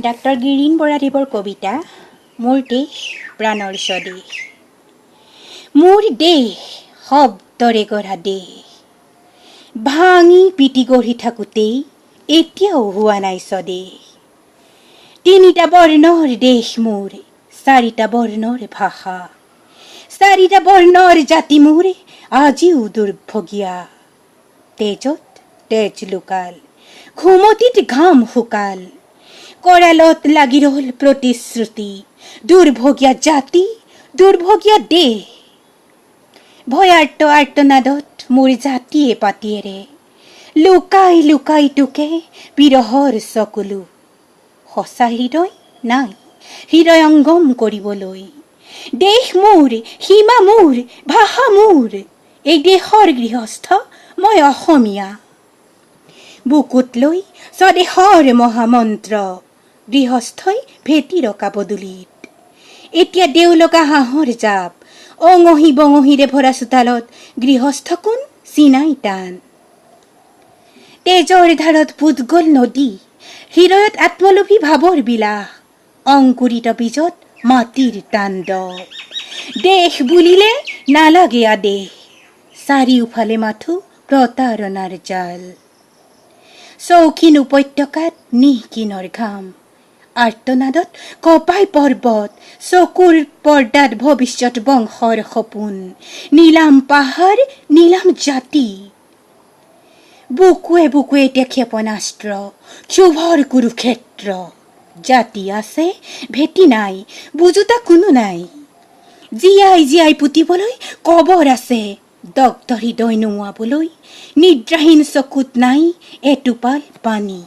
Doctor Girin বৰাদেৱৰ কবিতা মোৰ দেশ প্ৰাণৰ স্বদেশ। মোৰ দেশ শব্দৰে গঢ়া দেশ, ভাঙি পিটি গঢ়ি থাকোঁতেই এতিয়াও হোৱা নাই স্বদেশ। তিনিটা বৰ্ণৰ দেশ মোৰ, চাৰিটা বৰ্ণৰ ভাষা, চাৰিটা বৰ্ণৰ জাতি মোৰ আজিও দুৰ্ভগীয়া। তেজত তেজ লুকাল, ঘুমটিত ঘাম শুকাল, কৰালত লাগি ৰ'ল প্ৰতিশ্ৰুতি, দুৰ্ভগীয়া জাতি, দুৰ্ভগীয়া দেশ। ভয়াৰ্ত আৰ্তনাদত মোৰ জাতিয়ে পাতিয়েৰে লুকাই লুকাই টোকে বিৰহৰ চকুলো। সঁচা হৃদয় নাই হৃদয়ংগম কৰিবলৈ। দেশ মোৰ, সীমা মোৰ, ভাষা মোৰ, এই দেশৰ গৃহস্থ মই অসমীয়া। বুকুত লৈ স্বদেশৰ মহামন্ত্ৰ গৃহস্থই ভেটি ৰকা পদূলিত এতিয়া দেওলগা হাঁহৰ জাপ। অঙহী বঙহীৰে ভৰা চোতালত গৃহস্থ কোন চিনাই টান। তেজৰ ধাৰত পোত গ'ল নদী, হৃদয়ত আত্মলোভী ভাৱৰ বিলাস, অংকুৰিত বীজত মাটিৰ তাণ্ডৱ। দেশ বুলিলে নালাগে আদেশ, চাৰিওফালে মাথো প্ৰতাৰণাৰ জাল। চৌখিন উপত্যকাত নিঃকিনৰ ঘাম, আৰ্তনাদত কঁপাই পৰ্বত, চকুৰ পৰ্দাত ভৱিষ্যত বংশৰ সপোন, নীলাম পাহাৰ, নীলাম জাতি। বুকুৱে বুকুৱে এতিয়া ক্ষেপণাস্ত্ৰ, ক্ষোভৰ কুৰুক্ষেত্ৰ। জাতি আছে, ভেটি নাই, বুজোতা কোনো নাই। জীয়াই জীয়াই পুতিবলৈ কবৰ আছে, দগ্ধ হৃদয় নুমুৱাবলৈ নিদ্ৰাহীন চকুত নাই এটোপাল পানী।